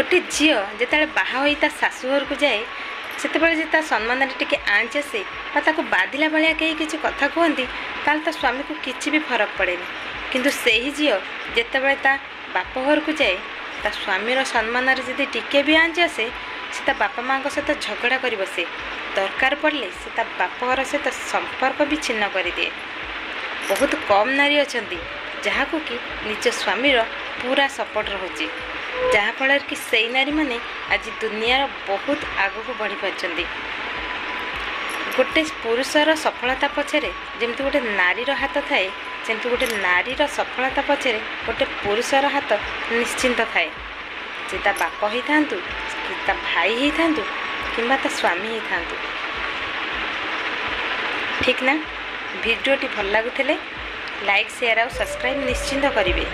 ଗୋଟେ ଝିଅ ଯେତେବେଳେ ବାହା ହୋଇ ତା ଶାଶୁଘରକୁ ଯାଏ, ସେତେବେଳେ ଯଦି ତା ସମ୍ମାନରେ ଟିକେ ଆଞ୍ଚ ଆସେ ବା ତାକୁ ବାଧିଲା ଭଳିଆ କେହି କିଛି କଥା କୁହନ୍ତି, ତାହେଲେ ତା ସ୍ୱାମୀକୁ କିଛି ବି ଫରକ ପଡ଼େନି। କିନ୍ତୁ ସେହି ଝିଅ ଯେତେବେଳେ ତା ବାପ ଘରକୁ ଯାଏ, ତା ସ୍ୱାମୀର ସମ୍ମାନରେ ଯଦି ଟିକେ ବି ଆଞ୍ଚ ଆସେ, ସେ ତା ବାପା ମାଆଙ୍କ ସହିତ ଝଗଡ଼ା କରି ବସେ। ଦରକାର ପଡ଼ିଲେ ସେ ତା ବାପ ଘର ସହିତ ସମ୍ପର୍କ ବି ଛିନ୍ନ କରିଦିଏ। ବହୁତ କମ୍ ନାରୀ ଅଛନ୍ତି ଯାହାକୁ କି ନିଜ ସ୍ୱାମୀର ପୁରା ସପୋର୍ଟ ରହୁଛି, ଯାହାଫଳରେ କି ସେଇ ନାରୀମାନେ ଆଜି ଦୁନିଆର ବହୁତ ଆଗକୁ ବଢ଼ିପାରିଛନ୍ତି। ଗୋଟେ ପୁରୁଷର ସଫଳତା ପଛରେ ଯେମିତି ଗୋଟେ ନାରୀର ହାତ ଥାଏ, ସେମିତି ଗୋଟେ ନାରୀର ସଫଳତା ପଛରେ ଗୋଟେ ପୁରୁଷର ହାତ ନିଶ୍ଚିନ୍ତ ଥାଏ। ସେ ତା ବାପ ହେଇଥାନ୍ତୁ କି ତା ଭାଇ ହେଇଥାନ୍ତୁ କିମ୍ବା ତା ସ୍ୱାମୀ ହେଇଥାନ୍ତୁ, ଠିକ୍ ନା? ଭିଡ଼ିଓଟି ଭଲ ଲାଗୁଥିଲେ ଲାଇକ୍, ସେୟାର ଆଉ ସବସ୍କ୍ରାଇବ୍ ନିଶ୍ଚିନ୍ତ କରିବେ।